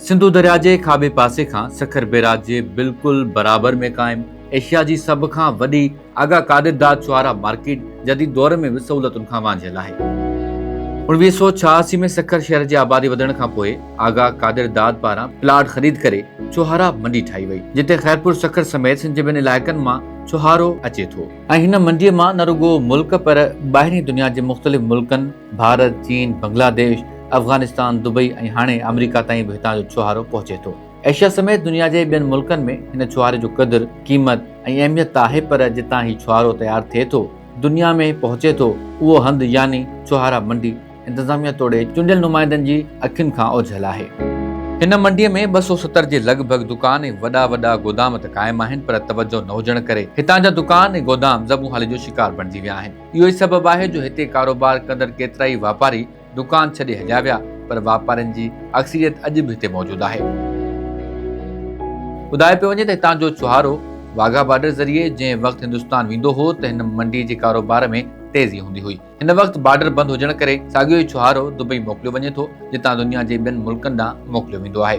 سنڌو درياء جي کاٻي پاسي کان سکر بيراج جي بلڪل برابر ۾ قائم ايشيا جي سڀ کان وڏي آغا قادر داد چوهارا مارڪيٽ جديد دور ۾ به سهولتن کان وانجهيل آهي. 1986 ۾ سکر شهر جي آبادي وڌڻ کان پوء آغا قادر داد پاران پلاٽ خريد ڪري چوهارا منڊي ٺاهي وئي، جتي خيرپور سکر سميت سنڌ جي ٻين علائقن مان چوهارو اچي ٿو ۽ هن منڊي مان نه رڳو ملڪ پر ٻاهرين دنيا جي مختلف ملڪن ڀارت، چين، بنگلاديش، افغانستان، دبئي ۽ هاڻي آمريڪا تائين به هتان جو ڇوهارو پهچي ٿو. ايشيا سميت دنيا جي ٻين ملڪن ۾ هن ڇوهاري جو قدر، قيمت ۽ اهميت ته آهي پر جتان هي ڇوهارو تيار ٿئي ٿو، دنيا ۾ پهچي ٿو، اهو هنڌ يعني ڇوهارا منڊي انتظاميه توڙي چونڊيل نمائندن جي اکين کان اوجهل آهي. هن منڊيء ۾ 270 جي لڳ ڀڳ دڪان ۽ وڏا وڏا گودام ته قائم آهن پر توجهه نه هجڻ ڪري هتان جا دڪان ۽ گودام زبون حالي جو شڪار بڻجي ويا آهن. اهو ئي سبب آهي جو هتي ڪاروبار ڪندڙ ڪيترائي واپاري دڪان ڇڏي هليا ويا پر واپارين جي اڪثريت اڄ به هتي موجود آهي. ٻڌايو پيو وڃي ته هتان جو ڇهارو واگها بارڊر ذريعي جنهن وقت هندستان ويندو هو ته هن منڊي جي ڪاروبار ۾ تيزي هوندي هئي. هن وقت بارڊر بند هجڻ ڪري ساڳيو ئي ڇهارو دبئي موڪليو وڃي ٿو جتان دنيا جي ٻين ملڪن ڏانهن موڪليو ويندو آهي.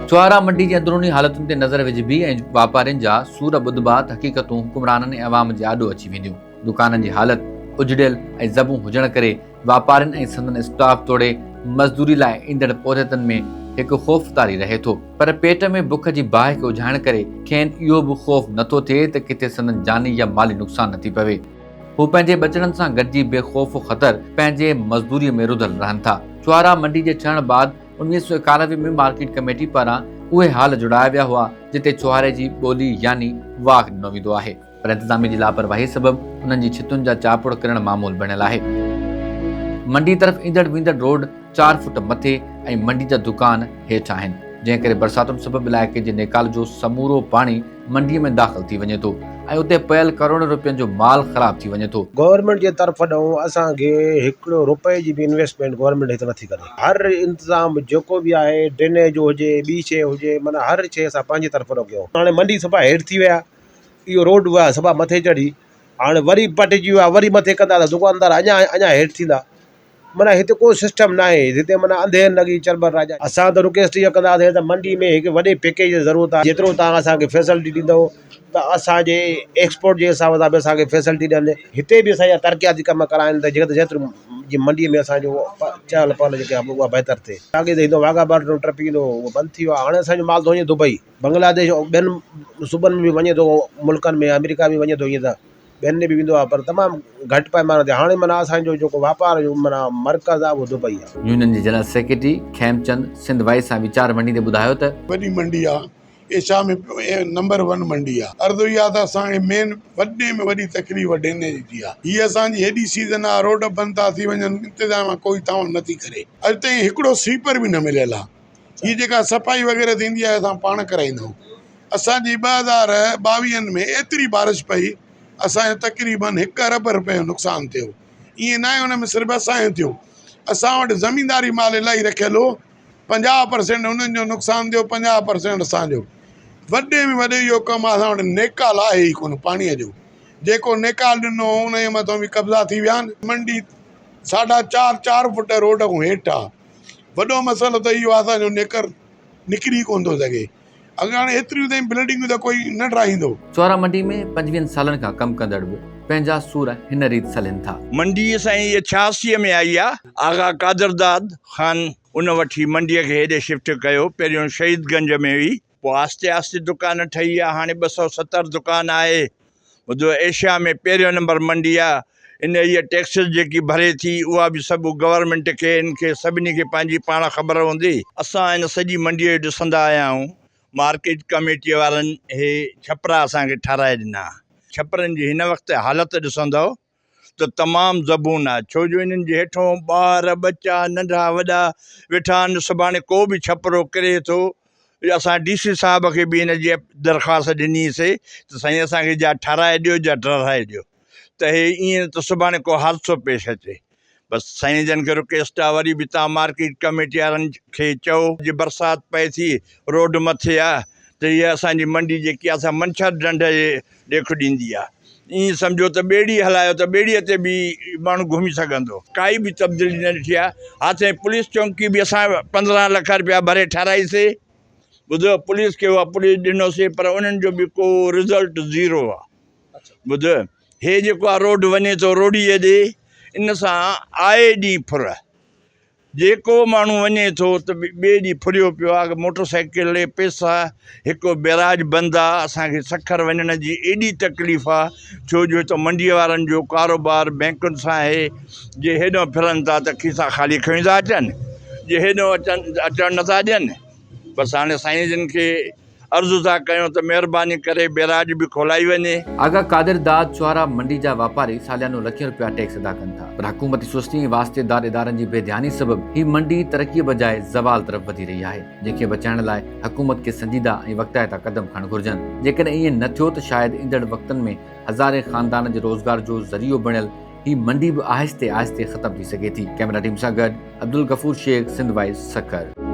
ڇهارا منڊي جي اندروني حالتن تي نظر وجهبي ۽ واپارين جا سور ٻڌبا ته حقيقتون حڪمرانن ۽ عوام جي آڏو اچي وينديون. دڪانن جي حالت اجڙيل ۽ زبون هجڻ ڪري واپارين ۽ سندن اسٽاف توڙي مزدوري لاء ايندڙ پورهيتن ۾ هڪ خوف طاري رهي ٿو پر پيٽ ۾ بک جي باهه کي اجهائڻ ڪري کين اهو به خوف نه ٿو ٿئي ته ڪٿي سندن جاني يا مالي نقصان نه ٿي پوي. هو پنهنجي ٻچڙن سان گڏجي بي خوف و خطر پنهنجي مزدوري ۾ رڌل رهن ٿا. چوارا منڊي جي ٺهڻ بعد 1991 ۾ مارڪيٽ ڪميٽي پاران اهي هال جوڙايا ويا هئا جتي ڇوهاري جي ٻولي يعني واڪ ڏنو ويندو آهي. پر انتظاميه جي لاپرواهي سبب انهن جي ڇتن جا چاپڙ ڪرڻ معمول بڻيل آهي. منڊي طرف ايندڙ ويندڙ روڊ چار فوٽ مٿي ۽ منڊي جا دڪان هيٺ آهن، جنهن ڪري برساتن سبب علائقي جي نيڪال جو سمورو پاڻي منڊي ۾ داخل ٿي وڃي ٿو ۽ اتي پيل ڪروڙين روپين جو مال خراب ٿي وڃي ٿو. گورنمينٽ جي طرف ڏانهن اسان کي هڪڙو روپئي جي به انويسٽمينٽ گورنمينٽ هت نٿي ڪري. هر انتظام جيڪو به آهي ڊرينيج هجي ٻي شيء هجي معنيٰ هر شيء اسان پنهنجي طرف ڏانهن ڪيون. هاڻي منڊي صفا هيٺ ٿي وئي آهي. اهو روڊ به آهي صفا مٿي چڙهي هاڻي وري پٽجي ويو آهي وري مٿي ڪندا ته دڪاندار اڃا اڃا هيٺ ٿيندا معنيٰ هتي ڪو سسٽم نه آهي هتي معنيٰ انڌير لڳي چرٻر راجا اسان ته رڪويسٽ اها ڪنداسين ته منڊي ۾ هڪ وڏي پيڪيج جي ضرورت آهي جيترو توهان اسانکي فيسلٽي ڏيندو ته اسانجي ايڪسپورٽ جي حساب سان به اسانکي فيسلٽي ڏين هتي به اسانجا ترقياتي ڪم ڪرائن ته جيئن ته جيترو جي منڊي ۾ اسانجو چهل پهل جيڪي آهي اها بهتر ٿئي اڳي ته ايندو واگها بارڊر ٽپي ايندو هو اهو بند ٿي ويو آهي هاڻي اسانجو مال ٿو وڃي دبئي بنگلاديش ۽ ٻين صوبن ۾ به وڃي ٿو ملڪن ۾ آمريڪا به وڃي ٿو ائين ته ٻين ڏي به ويندو آهي پر تمام گهٽ پئماني تي هاڻي معنيٰ اسان جو جيڪو واپار جو معنيٰ مرڪز آهي اهو دبئي آهي. يونين جي general secretary Khemchand Sindh vice سان ويچار ونڊيندي ٻڌايو ته. وڏي منڊي آ ايشيا ۾ نمبر ون منڊي آ عرض اها ته اسان کي مين وڏي ۾ وڏي تڪليف ڊرينيج جي آ هي اسان جي هيڏي سيزن آ روڊ بند ٿا ٿي وڃن انتظاميا ڪوئي تعاون نٿي ڪري اڄ تائين هڪڙو سوئيپر به نه مليل آ. هي جيڪا صفائي وغيره ٿيندي آهي اسان پاڻ ڪرائيندا آهيون اسان جي ٻه هزار ٻاويهن ۾ ايتري بارش پئي اسان جو تقريبن هڪ ارب روپين جو نقصان ٿيو ائين ناهي ان ۾ صرف اسان جو ٿيو اسان وٽ زمينداري مال الاهي رکيل هو 50 پرسينٽ انهن جو نقصان ٿيو 50 پرسينٽ اسان جو وڏي ۾ وڏي اهو ڪم اسان وٽ نيڪال آهي ئي ڪونه پاڻيء جو جيڪو نيڪال ڏنو هو ان جي مٿان به قبضا ٿي ويا آهن منڊي ساڍا چار چار فوٽ روڊ کان هيٺ آهي وڏو مسئلو ته اهو آهي اسان جو نيڪر نڪري ئي ڪونه ٿو سگهي. اگر هاڻي ايتريون تائين بلڊنگون ته ڪوئي نه ٺاهيندو. چوارا منڊي ۾ پنجويهن سالن کان ڪم ڪندڙ به پنهنجا سور هن ريت سلين ٿا. منڊي سائين اها 86 ۾ آئي آ. آغا قادر داد خان ان وٺي منڊيء کي هيڏي شفٽ ڪيو. پهريون شهيد گنج ۾ هئي. پوء آهستي آهستي دڪان ٺهي آ. هاڻي 270 دڪان آهي. ٻڌو ايشيا ۾ پهريون نمبر منڊي آ. ان هيء ٽيڪسز جيڪي ڀري ٿي اها به سڀ گورنمينٽ کي ان کي سڀني کي پنهنجي پاڻ خبر هوندي. اسان ان سڄي منڊيء جو ڏسندا آيا آهيون. مارڪيٽ ڪميٽيء وارن هي ڇپرا اسان کي ٺهرائي ڏنا. ڇپرن جي هن وقت حالت ڏسندؤ ته تمام زبون آ ڇو جو انهن جي هيٺون ٻار ٻچا ننڍا وڏا ويٺا آهن سڀاڻي ڪو به ڇپرو ڪري ٿو اسان ڊي سي صاحب کي به ان جي درخواست ڏني سي ته سائين اسان کي جا ٺهرائي ڏيو جا ڊهرائي ڏيو ته هي ائين ته سڀاڻي ڪو حادثو پيش اچي بس سائين جن کي رڪويسٽ آ وري به تان مارڪيٽ ڪميٽي وارن کي چئو جي برسات پئي ٿي روڊ مٿي آ ته هي اسان جي منڊي جيڪي آ سا منڇر ڍنڍ جي ڏيک ڏيندي آ. ائين سمجهو ته ٻيڙي هلايو ته ٻيڙيء تي به ماڻهو گهمي سگهندو. ڪائي به تبديلي نه ڏٺي آهي. ها سائين پوليس چونڪي به اسان 15 لک رپيا ڀري ٺهرائي سي. ٻڌو پوليس کي اها پوليس ڏنوسي پر انهن جو به ڪو رزلٽ زيرو آهي. ٻڌو هي جيڪو آهي روڊ وڃي ٿو روڙيء ڏي ان سان آئي ڏينهن ڦر. جيڪو ماڻهو وڃي ٿو ته ٻئي ڏينهن ڦريو پيو آ، موٽر سائيڪل پيسا، هڪ بئراج بند آ، اسان کي سکر وڃڻ جي ايڏي تڪليف آ، ڇو جو هتان منڊيء وارن جو ڪاروبار بئنڪن سان آهي، جي هيڏانهن ڦرن ٿا ته کيسا خالي کڻي ٿا اچن، جي هيڏانهن اچن اچڻ نٿا ڏين، بس هاڻي سائين جن کي عرض ٿا ڪيون ته مهرباني ڪري بئراج به کولائي وڃي. آغا قادر داد چوهارا منڊي جا واپاري ساليانو لکين رپيا ٽيڪس ادا ڪن ٿا پر حڪومتي سستي ۽ واسطيدار ادارن جي بي ڌياني سبب هي منڊي ترقي بجاء زوال طرف وڌي رهي آهي جنهن کي بچائڻ لاء حڪومت کي سنجيده ۽ وقتائتا قدم کڻڻ گهرجن جيڪڏهن ائين نه ٿيو ته شايد ايندڙ وقتن ۾ هزارين خاندانن جي روزگار جو ذريعو بڻيل هي منڊي به آهستي آهستي ختم ٿي سگهي ٿي ڪئميرا ٽيم سان گڏ عبدالغفور شيخ سنڌ وائس سکر.